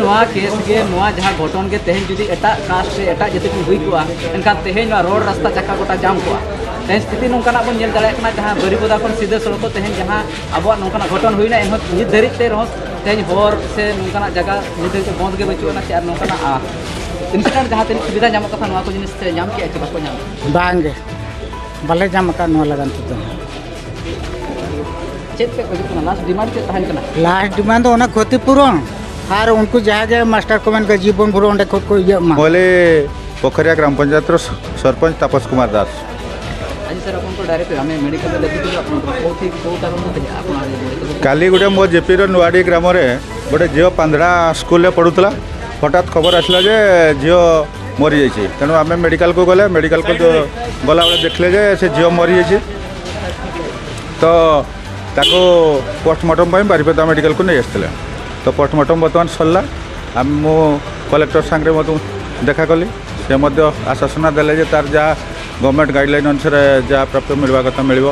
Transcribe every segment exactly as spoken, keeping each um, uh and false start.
ᱱᱚᱣᱟ ᱠᱮᱥ ᱜᱮ, ᱱᱚᱣᱟ ᱡᱟᱦᱟᱸ ᱜᱷᱚᱴᱚᱱ ᱜᱮ ᱛᱮᱦᱮᱧ ᱡᱩᱫᱤ ᱮᱴᱟᱜ ᱠᱟᱥᱴ ᱥᱮ ᱮᱴᱟᱜ ᱡᱟᱹᱛᱤ ᱠᱚ ᱦᱩᱭ ᱠᱚᱜᱼᱟ, ᱮᱱᱠᱷᱟᱱ ᱛᱮᱦᱮᱧ ᱱᱚᱣᱟ ᱨᱳᱰ ᱨᱟᱥᱛᱟ ᱪᱟᱠᱟ ᱜᱚᱴᱟ ᱡᱟᱢ ᱠᱚᱜᱼᱟ᱾ ᱛᱮᱦᱮᱧ ᱥᱛᱷᱤᱛᱤ ᱱᱚᱝᱠᱟᱱᱟᱜ ᱵᱚᱱ ᱧᱮᱞ ᱫᱟᱲᱮᱭᱟᱜ ᱠᱟᱱᱟ, ᱡᱟᱦᱟᱸ ᱵᱟᱹᱨᱤᱯᱟᱫᱟ ᱠᱷᱚᱱ ᱥᱤᱫᱟᱹ ᱥᱚᱲᱚᱠ ᱠᱚ ᱛᱮᱦᱮᱧ ᱡᱟᱦᱟᱸ ᱟᱵᱚᱣᱟᱜ ᱱᱚᱝᱠᱟᱱᱟᱜ ᱜᱷᱚᱴᱚᱱ ᱦᱩᱭᱱᱟ, ᱮᱱᱦᱚᱸ ᱱᱤᱛ ᱫᱷᱟᱹᱨᱤᱡ ᱛᱮ ᱨᱮᱦᱚᱸ ᱛᱮᱦᱮᱧ ᱦᱚᱨ ᱥᱮ ᱱᱚᱝᱠᱟᱱᱟᱜ ᱡᱟᱭᱜᱟ ᱱᱤᱛ ᱫᱷᱟᱹᱨᱤᱡ ᱛᱮ ᱵᱚᱱᱫ ᱜᱮ ᱵᱟᱹᱪᱩᱜ ᱟᱱᱟ᱾ ᱪᱮ ᱟᱨ ᱱᱚᱝᱠᱟᱱᱟᱜ, ᱟ, ᱤᱱᱥᱴᱮᱱᱴ ᱡᱟᱦᱟᱸ ᱛᱤᱱᱟᱹᱜ ᱥᱩᱵᱤᱫᱷᱟ ᱧᱟᱢᱚᱜ ᱠᱟᱱᱟ, ᱱᱚᱣᱟ ᱠᱚ ᱡᱤᱱᱤᱥ ᱛᱮ ᱧᱟᱢ ᱠᱮᱜᱼᱟ ᱪᱮ ᱵᱟᱠᱚ ᱧᱟᱢ? ᱵᱟᱝ ᱜᱮ, ᱵᱟᱞᱮ ᱧᱟᱢ ᱟᱠᱟᱫ ᱱᱚᱣᱟ ᱞᱟᱜᱟᱱ ᱛᱮᱫᱚ᱾ ᱪᱮᱫ ᱯᱮ ᱠᱷᱚᱡᱚᱜ ᱠᱟᱱᱟ? ᱞᱟᱥᱴ ᱰᱤᱢᱟᱱᱰ ᱪᱮᱫ ᱛᱟᱦᱮᱱ ᱠᱟᱱᱟ? ᱞᱟᱥᱴ ᱰᱤᱢᱟᱱᱰ ᱫᱚ ᱚᱱᱟ ᱠᱷᱚᱛᱤ ᱯᱩᱨᱚᱱ ᱟᱨ ᱩᱱᱠᱩ ᱡᱟᱦᱟᱸ ᱜᱮ ᱢᱟᱥᱴᱟᱨ ᱠᱚ ᱢᱮᱱ ᱠᱟᱜ, ᱡᱤᱵᱚᱱ ᱵᱷᱳᱨ ᱚᱸᱰᱮ ᱠᱷᱚᱡ ᱠᱚ ᱤᱭᱟᱹᱜ ᱢᱟ᱾ ᱢᱚᱦᱞᱮ ᱯᱳᱠᱷᱚᱨᱤᱭᱟ ᱜᱨᱟᱢ ᱯᱚᱧᱪᱟᱭᱮᱛ ᱨᱮ ᱥᱚᱨᱯᱚᱧᱪ ᱛᱟᱯᱚᱥ ᱠᱩᱢᱟᱨ ᱫᱟᱥ᱾ ᱟᱪᱪᱷᱟ ᱥᱟᱨ, ᱟᱯᱱᱟᱨ ᱠᱚ ᱰᱟᱭᱨᱮᱠᱴ ᱟᱢᱮ ᱢᱮᱰᱤᱠᱟᱞ ᱨᱮ ᱫᱮᱠᱷᱤ ᱫᱤᱞᱟ, ᱟᱯᱱᱟᱨ ᱠᱚ ᱠᱳᱪ ᱠᱳᱪ ᱟᱯᱱᱟᱨ ᱠᱚ ᱛᱮ ᱟᱯᱱᱟᱨ ᱢᱮᱰᱤᱠᱟᱞ ᱨᱮ ᱠᱟᱞᱤ ᱜᱩᱰᱟ ᱢᱳ ᱡᱮᱯᱤ ᱨᱮ ᱱᱩᱣᱟᱰᱤ ᱜᱨᱟᱢ ᱨᱮ ᱜᱚᱴᱮ ᱡᱤᱭᱚ ᱯᱟᱱᱫᱽᱲᱟ ᱥᱠᱩᱞ ᱨᱮ ᱯᱚᱲᱩᱛᱞᱟ, ᱦᱚᱴᱟᱛ ᱠᱷᱚᱵᱚᱨ ᱟᱥᱞᱟ ᱡᱮ ᱡᱤᱭᱚ ᱢᱚᱨᱤ ᱡᱟᱭᱪᱷᱤ᱾ ᱛᱮᱱᱩ ᱟᱢᱮ ᱢᱮᱰᱤᱠᱟᱞ ᱠᱚ ᱜᱚᱞᱮ, ᱢᱮᱰᱤᱠᱟᱞ ᱠᱚ ᱫᱚ ᱜᱚᱞᱟ ᱵᱮᱲᱮ ᱫᱮᱠᱷᱞᱮ ᱡᱮ ᱥᱮ ᱡᱤᱭᱚ ᱢᱚᱨᱤ ᱡᱟᱭᱪᱷᱤ᱾ ᱛᱚ ତାକୁ ପୋଷ୍ଟମର୍ଟମ ପାଇଁ ବାରିପଦା ମେଡିକାଲକୁ ନେଇ ଆସିଥିଲେ। ତ ପୋଷ୍ଟମର୍ଟମ ବର୍ତ୍ତମାନ ସରିଲା। ଆମେ, ମୁଁ କଲେକ୍ଟର ସାଙ୍ଗରେ ମଧ୍ୟ ଦେଖା କଲି। ସେ ମଧ୍ୟ ଆଶ୍ୱାସନା ଦେଲେ ଯେ ତାର ଯାହା ଗଭର୍ଣ୍ଣମେଣ୍ଟ ଗାଇଡଲାଇନ ଅନୁସାରେ ଯାହା ପ୍ରାପ୍ୟ ମିଳିବା କଥା ମିଳିବ।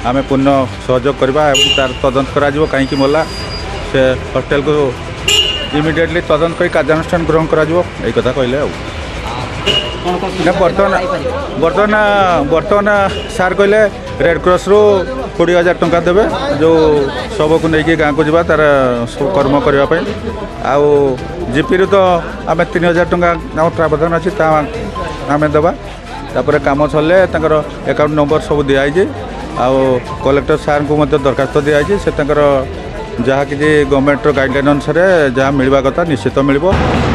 ଆମେ ପୂର୍ଣ୍ଣ ସହଯୋଗ କରିବା ଏବଂ ତାର ତଦନ୍ତ କରାଯିବ, କାହିଁକି ମଲା। ସେ ହଷ୍ଟେଲକୁ ଇମିଡ଼ିଏଟଲି ତଦନ୍ତ କରି କାର୍ଯ୍ୟାନୁଷ୍ଠାନ ଗ୍ରହଣ କରାଯିବ, ଏଇ କଥା କହିଲେ ଆଉ। କ'ଣ କ'ଣ ନା, ସୁବିଧା ବର୍ତ୍ତମାନ ପାଇପାରିବ? ବର୍ତ୍ତମାନ ବର୍ତ୍ତମାନ ସାର୍ କହିଲେ ରେଡ୍ କ୍ରସରୁ କୋଡ଼ିଏ ହଜାର ଟଙ୍କା ଦେବେ, ଯେଉଁ ଶବକୁ ନେଇକି ଗାଁକୁ ଯିବା, ତାର ସବୁ କର୍ମ କରିବା ପାଇଁ। ଆଉ ଜିପିରୁ ତ ଆମେ ତିନି ହଜାର ଟଙ୍କା, ଆମ ପ୍ରାବଧାନ ଅଛି, ତା ଆମେ ଦେବା। ତାପରେ କାମ ସରିଲେ ତାଙ୍କର ଆକାଉଣ୍ଟ ନମ୍ବର ସବୁ ଦିଆହେଇଛି। ଆଉ କଲେକ୍ଟର ସାର୍ଙ୍କୁ ମଧ୍ୟ ଦରଖାସ୍ତ ଦିଆହେଇଛି, ସେ ତାଙ୍କର ଯାହା କିଛି ଗଭର୍ଣ୍ଣମେଣ୍ଟର ଗାଇଡଲାଇନ ଅନୁସାରେ ଯାହା ମିଳିବା କଥା ନିଶ୍ଚିତ ମିଳିବ।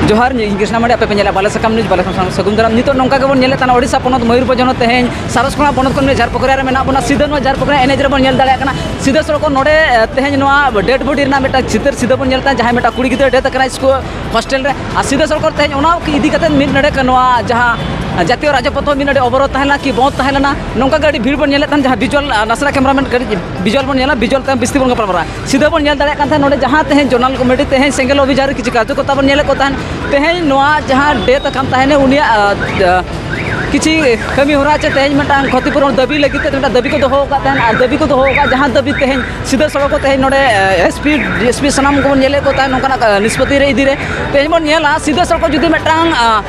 ᱡᱚᱦᱟᱨ, ᱤᱧ ᱠᱨᱤᱥᱱᱟ ᱢᱟᱱᱰᱤ, ᱟᱯᱮ ᱯᱮ ᱧᱮᱞᱮᱫ ᱵᱟᱞᱮ ᱥᱟᱠᱟᱢ ᱱᱤᱭᱩᱡᱽ, ᱵᱟᱞᱮ ᱥᱟᱠᱟᱢ ᱥᱟᱹᱜᱩᱱ ᱫᱟᱨᱟᱢ᱾ ᱱᱤᱛᱚᱜ ᱱᱚᱝᱠᱟ ᱜᱮᱵᱚᱱ ᱧᱮᱞᱮᱫ ᱛᱟᱦᱮᱱᱟ, ᱳᱰᱤᱥᱟ ᱯᱚᱱᱚᱛ ᱢᱚᱭᱩᱨᱵᱷᱚᱸᱡᱽ ᱦᱚᱱᱚᱛ ᱛᱮᱦᱮᱧ ᱥᱟᱨᱚᱥᱠᱚᱬᱟ ᱵᱚᱱᱚᱛ ᱠᱷᱚᱱ ᱡᱷᱟᱨᱯᱚᱠᱨᱤᱭᱟ ᱨᱮ ᱢᱮᱱᱟᱜ ᱵᱚᱱᱟ᱾ ᱥᱤᱫᱟᱹ ᱱᱚᱣᱟ ᱡᱷᱟᱨᱯᱚᱠᱨᱤᱭᱟ ᱮᱱᱮᱡ ᱨᱮᱵᱚᱱ ᱧᱮᱞ ᱫᱟᱲᱮᱭᱟᱜ ᱠᱟᱱᱟ, ᱥᱤᱫᱟᱹ ᱥᱚᱲᱚᱠ ᱱᱚᱰᱮ, ᱮ, ᱛᱮᱦᱮᱧ ᱱᱚᱣᱟ ᱰᱮᱰ ᱵᱚᱰᱤ ᱨᱮᱱᱟᱜ ᱢᱤᱫᱴᱟᱝ ᱪᱤᱛᱟᱹᱨ ᱥᱤᱫᱟᱹ ᱵᱚᱱ ᱧᱮᱞ ᱛᱟᱦᱮᱱ, ᱡᱟᱦᱟᱸᱭ ᱢᱤᱫᱴᱟᱝ ᱠᱩᱲᱤ ᱜᱤᱫᱽᱨᱟᱹ ᱰᱮᱛᱷ ᱟᱠᱟᱱᱟ ᱥᱠᱩᱞ ᱦᱚᱥᱴᱮᱞ ᱨᱮ᱾ ᱟᱨ ᱥᱤᱫᱟᱹ ᱥᱚᱲᱚᱠ ᱛᱮᱦᱮᱧ ᱚᱱᱟ ᱤᱫᱤ ᱠᱟᱛᱮ ᱢᱤᱫ ᱱᱚᱰᱮ ᱱᱚᱣᱟ ᱡᱟᱦᱟᱸ ᱡᱟᱛᱤᱭᱚ ᱨᱟᱡᱽᱯᱚᱛᱷ ᱦᱚᱸ ᱢᱤᱫ ᱱᱚᱰᱮ ᱚᱵᱚᱨᱳᱫᱷ ᱛᱟᱦᱮᱸ ᱞᱮᱱᱟ ᱠᱤ ᱵᱚᱱᱫᱷ ᱛᱟᱦᱮᱸ ᱞᱮᱱᱟ, ᱱᱚᱝᱠᱟ ᱜᱮ ᱟᱹᱰᱤ ᱵᱷᱤᱲ ᱵᱚᱱ ᱧᱮᱞᱮᱫ ᱛᱟᱦᱮᱱ᱾ ᱡᱟᱦᱟᱸ ᱵᱷᱤᱡᱩᱣᱟᱞ, ᱟ, ᱱᱟᱥᱮᱱᱟᱜ ᱠᱮᱢᱨᱟᱢᱮᱱ ᱠᱟᱹᱴᱤᱡ ᱵᱷᱤᱡᱩᱣᱟᱞ ᱵᱚᱱ ᱧᱮᱞᱟ, ᱵᱷᱤᱡᱩᱣᱟᱞ ᱛᱟᱭᱚᱢ ᱵᱤᱥᱛᱤ ᱵᱚᱱ ᱜᱟᱯᱟᱞᱢᱟᱨᱟᱜᱼᱟ᱾ ᱥᱤᱫᱟᱹ ᱵᱚᱱ ᱧᱮᱞ ᱫᱟᱲᱮᱭᱟᱜ ᱠᱟᱱ ᱛᱟᱦᱮᱸ ᱱᱚᱰᱮ ᱡᱟᱦᱟᱸ ᱛᱮᱦᱮᱧ ᱡᱚᱱᱟᱞ ᱠᱚᱢᱤᱴᱤ ᱛᱮᱦᱮᱧ ᱥᱮᱸᱜᱮᱞ ᱚᱵᱷᱤᱡᱟᱱ ᱨᱮ ᱠᱤᱪᱷᱩ ᱠᱟᱨᱡᱚᱠᱚᱨᱛᱟ ᱵᱚᱱ ᱧᱮᱞᱮᱫ ᱠᱚ ᱛᱟᱦᱮᱸᱱ, ᱛᱮᱦᱮᱧ ᱱᱚᱣᱟ ᱡᱟᱦᱟᱸ ᱰᱮᱛᱷ ᱟᱠᱟᱱ ᱛᱟᱦᱮᱸᱱ ᱩᱱᱤᱭᱟᱜ, ᱟᱸ, ᱟᱸ, ᱠᱤᱪᱷᱤ ᱠᱟᱹᱢᱤ ᱦᱚᱨᱟ ᱪᱮ ᱛᱮᱦᱮᱧ ᱢᱤᱫᱴᱟᱝ ᱠᱷᱚᱛᱤ ᱯᱩᱨᱚᱱ ᱫᱟᱹᱵᱤ ᱞᱟᱹᱜᱤᱫ ᱛᱮ ᱢᱤᱫᱴᱟᱝ ᱫᱟᱹᱵᱤ ᱠᱚ ᱫᱚᱦᱚ ᱟᱠᱟᱫ ᱛᱟᱦᱮᱱ, ᱟᱨ ᱫᱟᱹᱵᱤ ᱠᱚ ᱫᱚᱦᱚ ᱟᱠᱟᱫ ᱡᱟᱦᱟᱸ ᱫᱟᱹᱵᱤ ᱛᱮᱦᱮᱧ ᱥᱤᱫᱟᱹ ᱥᱚᱲᱚᱠ ᱠᱚ ᱛᱮᱦᱮᱧ ᱱᱚᱰᱮ, ᱮ, SP, SP ᱥᱟᱱᱟᱢ ᱠᱚᱵᱚᱱ ᱧᱮᱞᱮᱫ ᱠᱚ ᱛᱟᱦᱮᱸ ᱱᱚᱝᱠᱟᱱᱟᱜ, ᱮ, ᱱᱤᱥᱯᱚᱛᱤ ᱨᱮ ᱤᱫᱤ ᱨᱮ᱾ ᱛᱮᱦᱮᱧ ᱵᱚᱱ ᱧᱮᱞᱟ ᱥᱤᱫᱟᱹ ᱥᱚᱲᱚᱠ ᱡᱩᱫᱤ ᱢᱤᱫᱴᱟᱝ, ᱟ,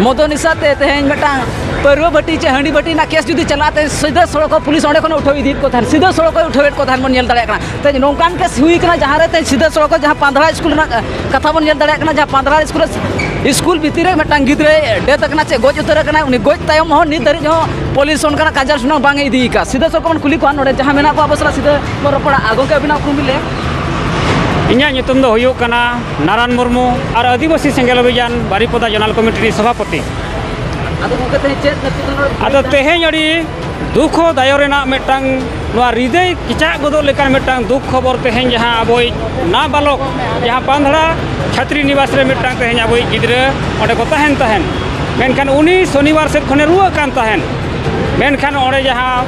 ᱢᱚᱫᱚ ᱱᱤᱥᱟ ᱛᱮ ᱛᱮᱦᱮᱧ ᱢᱤᱫᱴᱟᱝ ᱯᱟᱹᱨᱣᱟᱹ ᱵᱷᱟᱹᱴᱤ ᱪᱮ ᱦᱟᱺᱰᱤ ᱵᱷᱟᱹᱴᱤ ᱨᱮᱱᱟᱜ ᱠᱮᱥ ᱡᱩᱫᱤ ᱪᱟᱞᱟᱜ ᱛᱮ ᱥᱤᱫᱟᱹ ᱥᱚᱲᱚᱠ ᱠᱚ ᱯᱩᱞᱤᱥ ᱚᱸᱰᱮ ᱠᱷᱚᱱ ᱩᱴᱷᱟᱹᱣ ᱤᱫᱤᱭᱮᱫ ᱠᱚ ᱛᱟᱦᱮᱸᱱ, ᱥᱤᱫᱟᱹ ᱥᱚᱲᱚᱠ ᱠᱚ ᱩᱴᱷᱟᱹᱣᱮᱫ ᱠᱚ ᱛᱟᱦᱮᱸᱱ ᱵᱚᱱ ᱧᱮᱞ ᱫᱟᱲᱮᱭᱟᱜ ᱠᱟᱱᱟ᱾ ᱛᱮᱦᱮᱧ ᱱᱚᱝᱠᱟᱱ ᱠᱮᱥ ᱦᱩᱭ ᱠᱟᱱᱟ ᱡᱟᱦᱟᱸ ᱨᱮ ᱛᱮᱦᱮᱧ ᱥᱤᱫᱟᱹ ᱥᱚᱲᱚᱠ ᱠᱚ ᱡᱟᱦᱟᱸ ᱯᱟᱱᱫᱽᱲᱟ ᱥᱠᱩᱞ ᱨᱮᱱᱟᱜ, ᱮ, ᱠᱟᱛᱷᱟ ᱵᱚᱱ ᱧᱮᱞ ᱫᱟᱲᱮᱭᱟᱜ ᱠᱟᱱᱟ, ᱡᱟᱦᱟᱸ ᱯᱟᱱᱫᱽᱲᱟ ᱥᱠᱩᱞ ᱨᱮ ᱥᱠᱩᱞ ᱵᱷᱤᱛᱤᱨ ᱨᱮ ᱢᱤᱫᱴᱟᱝ ᱜᱤᱫᱽᱨᱟᱹᱭ ᱰᱮᱛᱷ ᱟᱠᱟᱱᱟ ᱪᱮ ᱜᱚᱡ ᱩᱛᱟᱹᱨ ᱟᱠᱟᱱᱟᱭ, ᱩᱱᱤ ᱜᱚᱡ ᱛᱟᱭᱚᱢ ᱦᱚᱸ ᱱᱤᱛ ᱫᱷᱟᱹᱨᱤᱡ ᱦᱚᱸ ᱯᱩᱞᱤᱥ ᱚᱱᱠᱟᱱᱟᱜ ᱠᱟᱡᱟᱨ ᱥᱩᱱᱟᱹᱝ ᱵᱟᱝ ᱮ ᱤᱫᱤ ᱟᱠᱟᱫ᱾ ᱥᱤᱫᱟᱹ ᱥᱚᱲᱚᱠ ᱵᱚᱱ ᱠᱩᱞᱤ ᱠᱚᱣᱟ, ᱱᱚᱰᱮ ᱡᱟᱦᱟᱸ ᱢᱮᱱᱟᱜ ᱠᱚᱣᱟ ᱟᱵᱚ ᱥᱟᱞᱟᱜ ᱥᱤᱫᱟᱹ ᱵᱚᱱ ᱨᱚᱯᱚᱲᱟ᱾ ᱟᱨ ᱜᱚᱢᱠᱮ, ᱟᱹᱵᱤᱱᱟᱜ ᱩᱯᱨᱩᱢ ᱵᱤᱱ ᱞᱟᱹᱭᱟ? ᱤᱧᱟᱹᱜ ᱧᱩᱛᱩᱢ ᱫᱚ ᱦᱩᱭᱩᱜ ᱠᱟᱱᱟ ᱱᱟᱨᱟᱱ ᱢᱩᱨᱢᱩ ᱟᱨ ᱟᱹᱫᱤᱵᱟᱹᱥᱤ ᱥᱮᱸᱜᱮᱞ ᱚᱵᱷᱤᱡᱟᱱ ᱵᱟᱨᱤᱯᱚᱫᱟ ᱡᱚᱱᱟᱞ ᱠᱚᱢᱤᱴᱤ ᱨᱤᱱᱤᱡ ᱥᱚᱵᱷᱟᱯᱚᱛᱤ᱾ ᱟᱫᱚ ᱜᱚᱢᱠᱮ, ᱛᱮᱦᱮᱧ ᱪᱮᱫ ᱱᱮᱛᱨᱮᱛᱚ ᱟᱫᱚ ᱛᱮᱦᱮᱧ ᱟᱹᱰᱤ ᱫᱩᱠᱷ ᱦᱚᱸ ᱫᱟᱭᱚ ᱨᱮᱱᱟᱜ ᱢᱤᱫᱴᱟᱝ ᱱᱚᱣᱟ ᱦᱨᱤᱫᱟᱹᱭ ᱠᱮᱪᱟᱜ ᱜᱚᱫᱚᱜ ᱞᱮᱠᱟᱱ ᱢᱤᱫᱴᱟᱝ ᱫᱩᱠᱷ ᱠᱷᱚᱵᱚᱨ ᱛᱮᱦᱮᱧ ᱡᱟᱦᱟᱸ ᱟᱵᱚᱭᱤᱡ ᱱᱟᱵᱟᱞᱚᱠ ᱡᱟᱦᱟᱸ ᱯᱟᱱᱫᱷᱲᱟ ᱪᱷᱟᱛᱨᱤ ᱱᱤᱵᱟᱥ ᱨᱮ ᱢᱤᱫᱴᱟᱝ ᱛᱮᱦᱮᱧ ᱟᱵᱚᱭᱤᱡ ᱜᱤᱫᱽᱨᱟᱹ ᱚᱸᱰᱮ ᱠᱚ ᱛᱟᱦᱮᱱ ᱛᱟᱦᱮᱱ, ᱢᱮᱱᱠᱷᱟᱱ ᱩᱱᱤ ᱥᱚᱱᱤᱵᱟᱨ ᱥᱮᱫ ᱠᱷᱚᱱᱮ ᱨᱩᱣᱟᱹᱜ ᱠᱟᱱ ᱛᱟᱦᱮᱱ, ᱢᱮᱱᱠᱷᱟᱱ ᱚᱸᱰᱮ ᱡᱟᱦᱟᱸ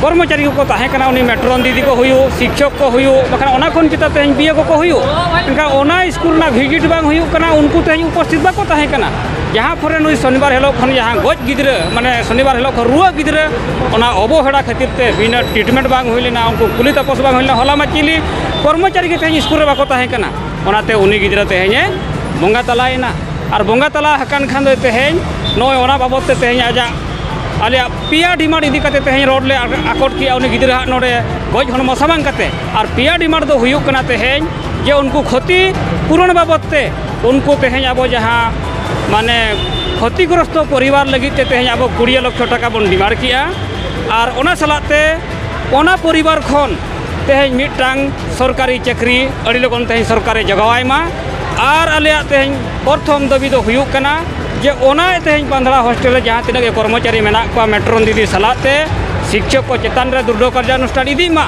ᱠᱚᱨᱢᱚᱪᱟᱨᱤ ᱠᱚᱠᱚ ᱛᱟᱦᱮᱸ ᱠᱟᱱᱟ, ᱩᱱᱤ ᱢᱮᱴᱨᱚᱱ ᱫᱤᱫᱤ ᱠᱚ ᱦᱩᱭᱩᱜ, ᱥᱤᱠᱠᱷᱚᱠ ᱠᱚ ᱦᱩᱭᱩᱜ, ᱵᱟᱠᱷᱟᱱ ᱚᱱᱟ ᱠᱷᱚᱱ ᱪᱮᱛᱟᱱ ᱛᱮᱦᱮᱧ ᱵᱤᱭᱮ ᱠᱚᱠᱚ ᱦᱩᱭᱩᱜ, ᱢᱮᱱᱠᱷᱟᱱ ᱚᱱᱟ ᱥᱠᱩᱞ ᱨᱮᱱᱟᱜ ᱵᱷᱤᱡᱤᱴ ᱵᱟᱝ ᱦᱩᱭᱩᱜ ᱠᱟᱱᱟ, ᱩᱱᱠᱩ ᱛᱮᱦᱮᱧ ᱩᱯᱚᱥᱛᱷᱤᱛ ᱵᱟᱠᱚ ᱛᱟᱦᱮᱸ ᱠᱟᱱᱟ᱾ ᱡᱟᱦᱟᱸ ᱯᱚᱨᱮ ᱱᱩᱭ ᱥᱚᱱᱤᱵᱟᱨ ᱦᱤᱞᱳᱜ ᱠᱷᱚᱱ ᱡᱟᱦᱟᱸ ᱜᱚᱡ ᱜᱤᱫᱽᱨᱟᱹ, ᱢᱟᱱᱮ ᱥᱚᱱᱤᱵᱟᱨ ᱦᱤᱞᱳᱜ ᱠᱷᱚᱱ ᱨᱩᱣᱟᱹᱜ ᱜᱤᱫᱽᱨᱟᱹ, ᱚᱱᱟ ᱚᱵᱚᱦᱮᱲᱟ ᱠᱷᱟᱹᱛᱤᱨ ᱛᱮ ᱵᱤᱱᱟᱹ ᱴᱨᱤᱴᱢᱮᱱᱴ ᱵᱟᱝ ᱦᱩᱭ ᱞᱮᱱᱟ, ᱩᱱᱠᱩ ᱠᱩᱞᱤ ᱛᱟᱯᱚᱥ ᱵᱟᱝ ᱦᱩᱭ ᱞᱮᱱᱟ, ᱦᱚᱞᱟ ᱢᱟ ᱪᱤᱞᱤ ᱠᱚᱨᱢᱚᱪᱟᱨᱤ ᱜᱮ ᱛᱮᱦᱮᱧ ᱥᱠᱩᱞ ᱨᱮ ᱵᱟᱠᱚ ᱛᱟᱦᱮᱸ ᱠᱟᱱᱟ᱾ ᱚᱱᱟᱛᱮ ᱩᱱᱤ ᱜᱤᱫᱽᱨᱟᱹ ᱛᱮᱦᱮᱧᱮ ᱵᱚᱸᱜᱟ ᱛᱟᱞᱟᱭᱮᱱᱟ᱾ ᱟᱨ ᱵᱚᱸᱜᱟ ᱛᱟᱞᱟ ᱟᱠᱟᱱ ᱠᱷᱟᱱ ᱫᱚ ᱛᱮᱦᱮᱧ ᱱᱚᱜᱼᱚᱭ ᱚᱱᱟ ᱵᱟᱵᱚᱫ ᱛᱮ ᱛᱮᱦᱮᱧ ᱟᱡᱟᱜ, ᱟᱞᱮᱭᱟᱜ ᱯᱮᱭᱟ ᱰᱤᱢᱟᱱᱰ ᱤᱫᱤ ᱠᱟᱛᱮ ᱛᱮᱦᱮᱧ ᱨᱳᱰ ᱞᱮ ᱟᱠᱚᱴ ᱠᱮᱜᱼᱟ, ᱩᱱᱤ ᱜᱤᱫᱽᱨᱟᱹ ᱦᱟᱸᱜ ᱱᱚᱰᱮ ᱜᱚᱡ ᱦᱚᱲᱢᱚ ᱥᱟᱢᱟᱝ ᱠᱟᱛᱮ᱾ ᱟᱨ ᱯᱮᱭᱟ ᱰᱤᱢᱟᱱᱰ ᱫᱚ ᱦᱩᱭᱩᱜ ᱠᱟᱱᱟ ᱛᱮᱦᱮᱧ ᱡᱮ ᱩᱱᱠᱩ ᱠᱷᱚᱛᱤ ᱯᱩᱨᱚᱱ ᱵᱟᱵᱚᱫ ᱛᱮ ᱩᱱᱠᱩ ᱛᱮᱦᱮᱧ ᱟᱵᱚ ᱡᱟᱦᱟᱸ ᱢᱟᱱᱮ ᱠᱷᱚᱛᱤᱜᱨᱚᱥᱛᱚ ᱯᱚᱨᱤᱵᱟᱨ ᱞᱟᱹᱜᱤᱫ ᱛᱮ ᱛᱮᱦᱮᱧ ᱟᱵᱚ ᱠᱩᱲᱤ ᱞᱚᱠᱷᱚ ᱴᱟᱠᱟ ᱵᱚᱱ ᱰᱤᱢᱟᱱᱰ ᱠᱮᱜᱼᱟ᱾ ᱟᱨ ᱚᱱᱟ ᱥᱟᱞᱟᱜ ᱛᱮ ᱚᱱᱟ ᱯᱚᱨᱤᱵᱟᱨ ᱠᱷᱚᱱ ᱛᱮᱦᱮᱧ ᱢᱤᱫᱴᱟᱝ ᱥᱚᱨᱠᱟᱨᱤ ᱪᱟᱹᱠᱨᱤ ᱟᱹᱰᱤ ᱞᱚᱜᱚᱱ ᱛᱮᱦᱮᱧ ᱥᱚᱨᱠᱟᱨᱮ ᱡᱚᱜᱟᱣᱟᱭ ᱢᱟ᱾ ᱟᱨ ᱟᱞᱮᱭᱟᱜ ᱛᱮᱦᱮᱧ ᱯᱨᱚᱛᱷᱚᱢ ᱫᱟᱹᱵᱤ ᱫᱚ ᱦᱩᱭᱩᱜ ᱠᱟᱱᱟ ᱡᱮ ᱚᱱᱟ ᱛᱮᱦᱮᱧ ᱯᱟᱱᱫᱷᱲᱟ ᱦᱳᱥᱴᱮᱞ ᱨᱮ ᱡᱟᱦᱟᱸ ᱛᱤᱱᱟᱹᱜ ᱜᱮ ᱠᱚᱨᱢᱚᱪᱟᱨᱤ ᱢᱮᱱᱟᱜ ᱠᱚᱣᱟ, ᱢᱮᱴᱨᱚᱱ ᱫᱤᱫᱤ ᱥᱟᱞᱟᱜ ᱛᱮ ᱥᱤᱠᱠᱷᱚᱠ ᱠᱚ ᱪᱮᱛᱟᱱ ᱨᱮ ᱫᱨᱩᱰᱷᱚ ᱠᱟᱨᱡᱟᱱᱩᱥᱴᱷᱟᱱ ᱤᱫᱤᱜ ᱢᱟ᱾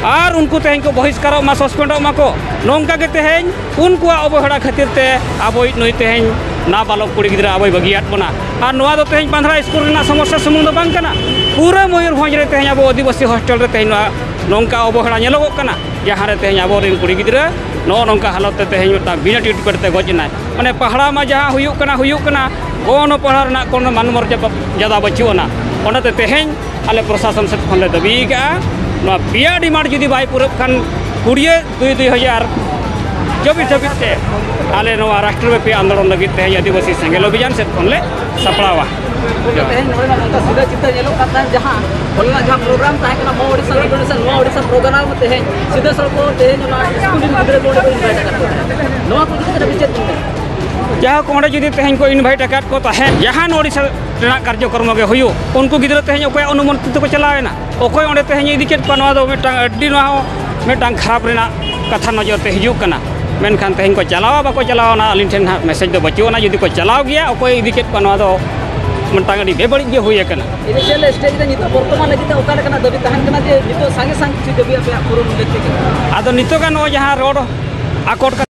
ᱟᱨ ᱩᱱᱠᱩ ᱛᱮᱦᱮᱧ ᱠᱚ ᱵᱚᱦᱤᱥᱠᱟᱨᱚᱜ ᱢᱟ, ᱥᱚᱥᱯᱮᱱᱰᱚᱜ ᱢᱟᱠᱚ᱾ ᱱᱚᱝᱠᱟ ᱜᱮ ᱛᱮᱦᱮᱧ ᱩᱱᱠᱩᱣᱟᱜ ᱚᱵᱚᱦᱮᱲᱟ ᱠᱷᱟᱹᱛᱤᱨ ᱛᱮ ᱟᱵᱚᱭᱤᱡ ᱱᱩᱭ ᱛᱮᱦᱮᱧ ᱱᱟᱵᱟᱞᱚᱠ ᱠᱩᱲᱤ ᱜᱤᱫᱽᱨᱟᱹ ᱟᱵᱚᱭ ᱵᱟᱹᱜᱤᱭᱟᱫ ᱵᱚᱱᱟ᱾ ᱟᱨ ᱱᱚᱣᱟ ᱫᱚ ᱛᱮᱦᱮᱧ ᱯᱟᱱᱫᱷᱲᱟ ᱥᱠᱩᱞ ᱨᱮᱱᱟᱜ ᱥᱚᱢᱚᱥᱥᱟ ᱥᱩᱢᱩᱝ ᱫᱚ ᱵᱟᱝ ᱠᱟᱱᱟ, ᱯᱩᱨᱟᱹ ᱢᱚᱭᱩᱨᱵᱷᱚᱸᱡᱽ ᱨᱮ ᱛᱮᱦᱮᱧ ᱟᱵᱚ ᱟᱹᱫᱤᱵᱟᱹᱥᱤ ᱦᱳᱥᱴᱮᱞ ᱨᱮ ᱛᱮᱦᱮᱧ ᱱᱚᱣᱟ ᱱᱚᱝᱠᱟ ᱚᱵᱚᱦᱮᱲᱟ ᱧᱮᱞᱚᱜᱚᱜ ᱠᱟᱱᱟ᱾ ᱡᱟᱦᱟᱸ ᱨᱮ ᱛᱮᱦᱮᱧ ᱟᱵᱚᱨᱮᱱ ᱠᱩᱲᱤ ᱜᱤᱫᱽᱨᱟᱹ ᱱᱚᱜᱼᱚ ᱱᱚᱝᱠᱟ ᱦᱟᱞᱚᱛ ᱛᱮ ᱛᱮᱦᱮᱧ ᱢᱤᱫᱴᱟᱝ ᱵᱤᱱᱟᱹ ᱴᱤᱴᱠᱚᱴ ᱛᱮ ᱜᱚᱡ ᱮᱱᱟᱭ᱾ ᱢᱟᱱᱮ ᱯᱟᱦᱲᱟ ᱢᱟ ᱡᱟᱦᱟᱸ ᱦᱩᱭᱩᱜ ᱠᱟᱱᱟ, ᱦᱩᱭᱩᱜ ᱠᱟᱱᱟ, ᱠᱳᱱᱳ ᱯᱟᱦᱲᱟ ᱨᱮᱱᱟᱜ ᱠᱳᱱᱳ ᱢᱟᱱ ᱢᱚᱨᱡᱟᱫᱟ ᱵᱟᱹᱪᱩᱜ ᱟᱱᱟ᱾ ᱚᱱᱟᱛᱮ ᱛᱮᱦᱮᱧ ᱟᱞᱮ ᱯᱨᱚᱥᱟᱥᱚᱱ ᱥᱮᱫ ᱠᱷᱚᱱ ᱞᱮ ᱫᱟᱹᱵᱤ ᱟᱠᱟᱫᱼᱟ, ᱱᱚᱣᱟ ᱯᱮᱭᱟ ᱰᱤᱢᱟᱱᱰ ᱡᱩᱫᱤ ᱵᱟᱭ ᱯᱩᱨᱟᱹᱜ ᱠᱷᱟᱱ ᱠᱩᱲᱤ ᱫᱩᱭ ᱫᱩᱭ ᱦᱟᱡᱟᱨ ᱪᱚᱵᱵᱤᱥ ᱫᱷᱟᱹᱵᱤᱡ ᱛᱮ ᱟᱞᱮ ᱱᱚᱣᱟ ᱨᱟᱥᱴᱨᱚᱵᱮᱯᱤ ᱟᱱᱫᱳᱞᱚᱱ ᱞᱟᱹᱜᱤᱫ ᱛᱮᱦᱮᱧ ᱟᱹᱫᱤᱵᱟᱹᱥᱤ ᱥᱮᱸᱜᱮᱞ ᱚᱵᱷᱤᱡᱟᱱ ᱥᱮᱫ ᱠᱷᱚᱱ ᱞᱮ ᱥᱟᱯᱲᱟᱣᱟ᱾ ᱜᱚᱢᱠᱮ, ᱛᱮᱦᱮᱧ ᱱᱚᱰᱮ ᱢᱟ ᱱᱚᱝᱠᱟ ᱥᱤᱫᱷᱟᱹ ᱪᱤᱛᱟᱹᱨ ᱧᱮᱞᱚᱜ ᱠᱟᱱ ᱛᱟᱦᱮᱸᱫ, ᱡᱟᱦᱟᱸ ᱦᱚᱞᱟᱱᱟᱜ ᱡᱟᱦᱟᱸ ᱯᱨᱳᱜᱨᱟᱢ ᱛᱟᱦᱮᱸ ᱠᱟᱱᱟ ᱢᱚ ᱳᱰᱤᱥᱟ ᱨᱤᱵᱷᱚᱞᱩᱥᱚᱱ, ᱱᱚᱣᱟ ᱳᱰᱤᱥᱟ ᱯᱨᱳᱜᱨᱟᱢ ᱛᱮᱦᱮᱧ ᱥᱤᱫᱷᱟᱹ ᱥᱚᱲᱚᱠ ᱛᱮᱦᱮᱧ ᱚᱱᱟ ᱥᱠᱩᱞ ᱨᱮᱱ ᱜᱤᱫᱽᱨᱟᱹ ᱠᱚ ᱚᱸᱰᱮ ᱠᱚ ᱤᱱᱵᱷᱟᱭᱤᱴ ᱟᱠᱟᱫ ᱠᱚ ᱛᱟᱦᱮᱸᱫ᱾ ᱱᱚᱣᱟ ᱠᱚ ᱤᱫᱤ ᱠᱟᱛᱮ ᱟᱹᱵᱤᱱ ᱪᱮᱫ ᱵᱤᱱ ᱢᱮᱱᱟ? ᱡᱟᱦᱟᱸ ᱠᱚ ᱚᱸᱰᱮ ᱡᱩᱫᱤ ᱛᱮᱦᱮᱧ ᱠᱚ ᱤᱱᱵᱷᱟᱭᱤᱴ ᱟᱠᱟᱫ ᱠᱚ ᱛᱟᱦᱮᱸᱫ, ᱡᱟᱦᱟᱱ ᱳᱰᱤᱥᱟ ᱨᱮᱱᱟᱜ ᱠᱟᱨᱡᱚᱠᱨᱚᱢ ᱜᱮ ᱦᱩᱭᱩᱜ, ᱩᱱᱠᱩ ᱜᱤᱫᱽᱨᱟᱹ ᱛᱮᱦᱮᱧ ᱚᱠᱚᱭᱟᱜ ᱚᱱᱩᱢᱚᱛᱤ ᱛᱮᱠᱚ ᱪᱟᱞᱟᱣ ᱮᱱᱟ? ᱚᱠᱚᱭ ᱚᱸᱰᱮ ᱛᱮᱦᱮᱧ ᱤᱫᱤ ᱠᱮᱫ ᱠᱚᱣᱟ? ᱱᱚᱣᱟ ᱫᱚ ᱢᱤᱫᱴᱟᱝ ᱟᱹᱰᱤ, ᱱᱚᱣᱟ ᱦᱚᱸ ᱢᱤᱫᱴᱟᱝ ᱠᱷᱟᱨᱟᱯ ᱨᱮᱱᱟᱜ ᱠᱟᱛᱷᱟ ᱱᱚᱡᱚᱨ ᱛᱮ ᱦᱤᱡᱩᱜ ᱠᱟᱱᱟ᱾ ᱢᱮᱱᱠᱷᱟᱱ ᱛᱮᱦᱮᱧ ᱠᱚ ᱪᱟᱞᱟᱣᱟ ᱵᱟᱠᱚ ᱪᱟᱞᱟᱣᱟ, ᱚᱱᱟ ᱟᱹᱞᱤᱧ ᱴᱷᱮᱱ ᱦᱟᱸᱜ ᱢᱮᱥᱮᱡᱽ ᱫᱚ ᱵᱟᱹᱪᱩᱜ ᱟᱱᱟ᱾ ᱡᱩᱫᱤ ᱠᱚ ᱪᱟᱞᱟᱣ ᱜᱮᱭᱟ, ᱚᱠᱚᱭ ᱤᱫᱤ ᱠᱮᱫ ᱠᱚᱣᱟ, ᱱᱚᱣᱟ ᱫᱚ ᱢᱤᱫᱴᱟᱝ ᱟᱹᱰᱤ ᱵᱮᱵᱟᱹᱲᱤᱡ ᱜᱮ ᱦᱩᱭ ᱟᱠᱟᱱᱟ᱾ ᱤᱱᱤᱥᱤᱭᱟᱞ ᱥᱴᱮᱡ ᱨᱮ ᱱᱤᱛᱚᱜ ᱵᱚᱨᱛᱚᱢᱟᱱ ᱞᱟᱹᱜᱤᱫ ᱛᱮ ᱚᱠᱟ ᱞᱮᱠᱟᱱᱟᱜ ᱫᱟᱹᱵᱤ ᱛᱟᱦᱮᱱ ᱠᱟᱱᱟ ᱡᱮ ᱱᱤᱛᱚᱜ ᱥᱟᱸᱜᱮ ᱥᱟᱝ ᱠᱤᱪᱷᱩ ᱫᱟᱹᱵᱤ ᱟᱯᱮᱭᱟᱜ ᱯᱩᱨᱚᱱ ᱞᱟᱹᱠᱛᱤ ᱠᱟᱱᱟ? ᱟᱫᱚ ᱱᱤᱛᱚᱜᱟᱜ ᱱᱚᱜᱼᱚᱭ ᱡᱟᱦᱟᱸ ᱨᱳᱰ ᱟᱠᱚᱴ